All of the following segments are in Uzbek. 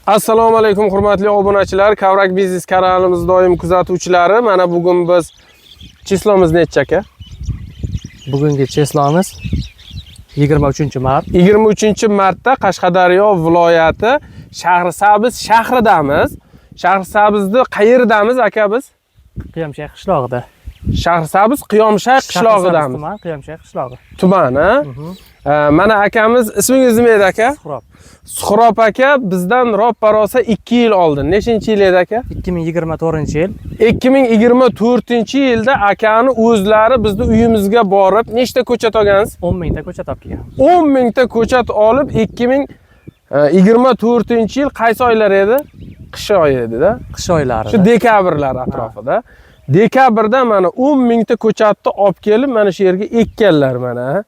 Assalomu alaykum hurmatli obunachilar, Kavrak biznes kanalimiz doim kuzatuvchilari. Mana bugun biz число miz necha aka? Bugungi число miz 23 mart. 23 martda Qashqadaryo viloyati Shahrisabz shahridamiz. Shahrisabzni qayerdamiz aka biz? Qiyomshay qishlog'ida. Shahrisabz Qiyomshay qishlog'idamiz. Tuman Qiyomshay qishlog'i. Tumani. Mana akamiz, ismingiz nima edi aka? Suhrob. Suhrob aka bizdan roppa-rosa 2 yil oldin. Nechinchi yil edi aka? 2024-yil. 2024-yilda akani o'zlari bizni uyimizga borib, nechta ko'chat olgansiz? 10 mingta ko'chat olib kelgan. 10 mingta ko'chat olib 2024-yil qaysi oylar edi? Qish oyi edi-da. Qish oylarida. Shu dekabrlar atrofida. Dekabrda mana 10 mingta ko'chatni olib kelib mana shu yerga ekkanlar mana.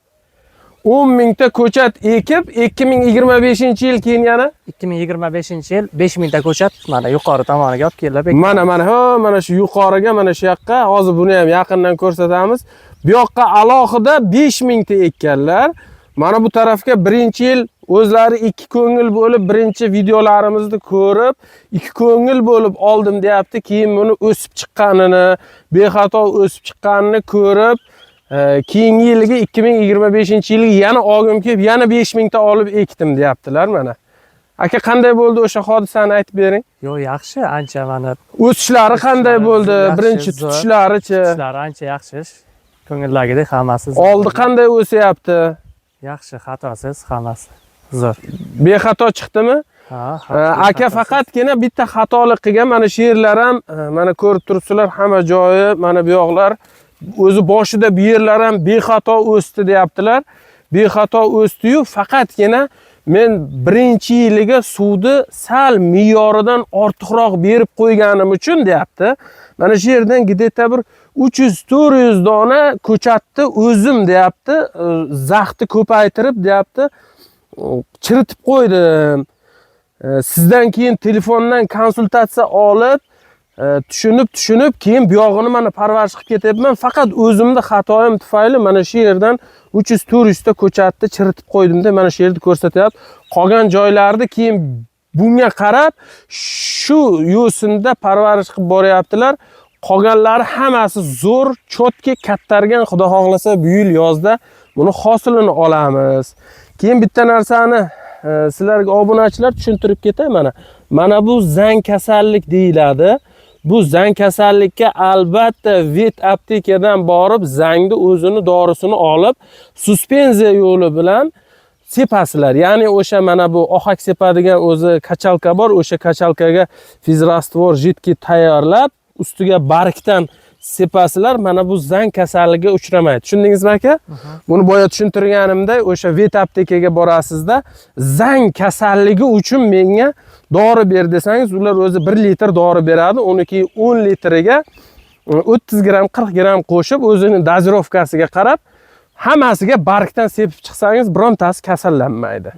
10 mingta ko'chat ekib 2025-yil keyin yana 2025-yil 5 mingta ko'chat mana yuqori tomoniga olib kelib ekkan. Mana mana ha mana shu yuqoriga, mana shu yoqqa hozir buni ham yaqindan ko'rsatamiz. Bu yoqqa alohida 5 mingta ekkanlar. Mana bu tarafga birinchi yil o'zlari ikki ko'ngil bo'lib birinchi videolarimizni ko'rib, ikki ko'ngil bo'lib oldim deyapti. Keyin buni o'sib chiqqanini, bexato o'sib chiqqanini ko'rib, keyingi yiliga 2025-yilga yana olgim kelib, yana 5 mingta olib ekdim deyaptilar mana. Aka qanday bo'ldi o'sha hodisani aytib bering. Yo'q, yaxshi, ancha mana O'sishlari qanday bo'ldi? Yaxshi, Birinchi zo'r. tutishlarichi? Tutishlari ancha yaxshi. Ko'ngildagidek hammasi. Zo'r. Oldi qanday o'syapti? Yaxshi, xatosiz hammasi. Zo'r. Bexato chiqdimi? Ha, Aka faqatgina bitta xatolik qilgan. Mana shu yerlar ham mana ko'rib turibsizlar, hamma joyi mana bu yoqlar o'zi boshida bu yerlar ham bexato o'sdi deyaptilar. Bexato o'sdi-yu, faqatgina men birinchi yiliga suvni sal me'yoridan ortiqroq berib qo'yganim uchun deyapti. Mana shu yerdan где-то bir 300-400 dona ko'chatni o'zim deyapti, zaxtni ko'paytirib deyapti, chiritib qo'ydim. Sizdan keyin telefondan konsultatsiya olib, tushunib keyin bu yog'ini mana parvarish qilib ketyapman. Faqat o'zimni xatoyim tufayli mana shu yerdan 300-400 ta ko'chatni chiritib qo'ydim-da, mana shu yerda ko'rsatyapti. Qolgan joylarni keyin bunga qarab shu yo'sinda parvarish qilib boryaptilar. Qolganlari hammasi zo'r, чётко kattargan. Xudo xohlasa bu yil yozda buni hosilini olamiz. Keyin bitta narsani sizlarga obunachilar tushuntirib ketay mana. Mana bu zang kasallik deyiladi. Bu zang kasallikka albatta vet aptekadan borib zangni o'zini dorisini olib suspenziya yo'li bilan sepasizlar. Ya'ni o'sha mana bu ohak sepadigan o'zi качалка bor, o'sha качалка ga физраствор жидкий tayyorlab ustiga bargdan sepasizlar. Mana bu zang kasalligiga uchramaydi. Tushundingizmi aka? Buni boya tushuntirganimda o'sha vet aptekaga borasizda zang kasalligi uchun menga dori ber desangiz, ular o'zi 1 litr dori beradi. Uni keyin 10 litriga 30 gramm, 40 gramm qo'shib o'zini дозировка siga qarab hammasiga bargdan sepib chiqsangiz birontasi kasallanmaydi.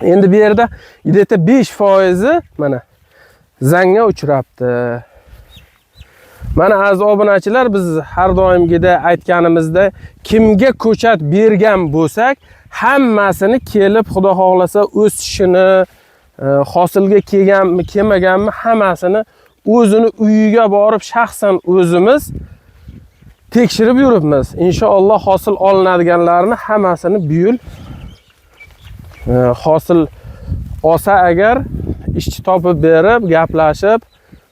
Endi bu yerda где-то 5% mana zangga uchrabdi. Mana aziz obunachilar, biz har doimgidek aytganimizda kimga ko'chat bergan bo'lsak, hammasini kelib Xudo xohlasa o'sishini, hosilga kelganmi, kelmaganmi hammasini o'zini uyiga borib shaxsan o'zimiz tekshirib yuribmiz. Inshaalloh hosil olinadiganlarini hammasini bu yil hosil olsa agar ishchi topib berib, gaplashib,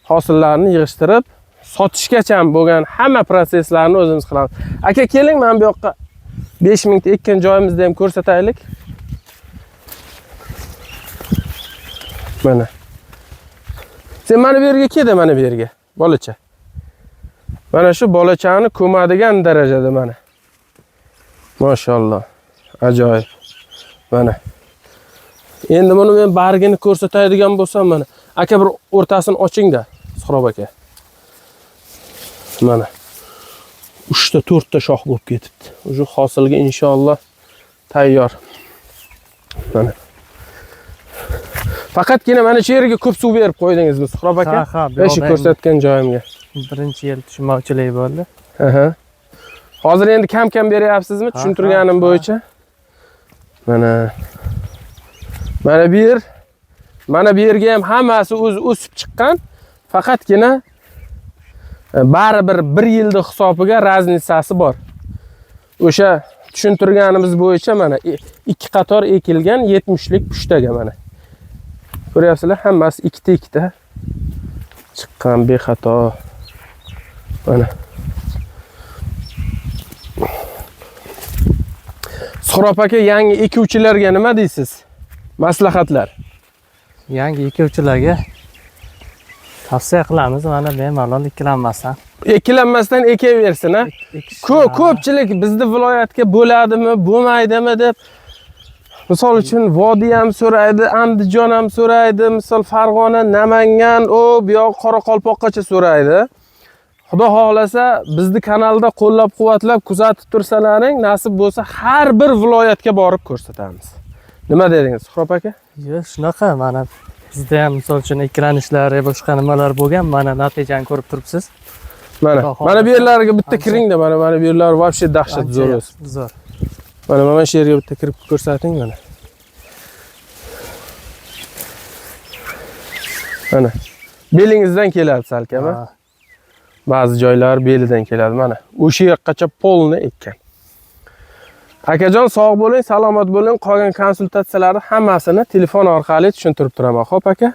hosillarni yig'ishtirib, sotishgacha bo'lgan hamma protsesslarni o'zimiz qilamiz. Aka keling, mana bu yoqqa 5 mingta ekkan joyimizni ham ko'rsataylik. Mana. Sen mana bu yerga kel, mana bu yerga, bolacha. Mana shu bolachani ko'madigan darajada mana. Mashalloh. Ajoyib. Mana. Endi buni men bargini ko'rsatadigan bo'lsam mana. Aka bir o'rtasini oching-da, Suhrob aka. Mana. 3 ta 4 ta shox bo'lib ketibdi. Уже hosilga inshaalloh tayyor. Mana. Faqatgina mana shu yerga ko'p suv berib qo'ydingizmi, Suhrob aka? Ha, ha, bu Mana shu yoqda ko'rsatgan joyimga. Birinchi yil tushunmovchilik bo'ldi. Aha. Hozir endi kam-kam beryapsizmi? Ha, Tushuntirganim ha, ha. bo'yicha. Mana. Mana bu yer Mana bu yerga ham hammasi o'zi o'sib chiqqan. Faqatgina baribir bir yilni hisobiga разница si bor. O'sha tushuntirganimiz bo'yicha mana ikki qator ekilgan 70 lik pushtaga mana. Ko'ryapsizlar, hammasi ikkita ikkita chiqqan bexato. Mana. Suhrob aka, yangi ekuvchilarga nima deysiz? Maslahatlar. Yangi ekuvchilarga tavsiya qilamiz, mana bemalol ikkilanmasdan Ikkilanmasdan ekaversin, ha? Ekish. Ko'pchilik bizni viloyatga bo'ladimi, bo'lmaydimi deb, misol uchun, vodiy ham so'raydi, Andijon ham so'raydi, misol Farg'ona, Namangan, u bu yoq Qoraqalpoqqacha so'raydi. Xudo xohlasa, bizni kanalda qo'llab-quvvatlab kuzatib tursalaring, nasib bo'lsa har bir viloyatga borib ko'rsatamiz. Nima dedingiz, Suhrob aka? Yo'q, shunaqa, mana bizda ham misol uchun ikkilanishlar, boshqa nimalar bo'lgan, mana natijani ko'rib turibsiz. Mana, Xudo mana bu xohlasa yerlarga bitta ancha- kiringda, mana bu yerlar вообще dahshat Ancha zo'r yaxshi, o'zi. Zo'r. Mana shu yerga bitta kirib ko'rsating mana. Mana. Belingizdan keladi salkam. Ha, Ba'zi joylar belidan keladi mana. O'sha yoqqacha polni ekkan. Akajon, sog' bo'ling, salomat bo'ling. Qolgan konsultatsiyalarni hammasini telefon orqali tushuntirib turaman. Xo'p aka?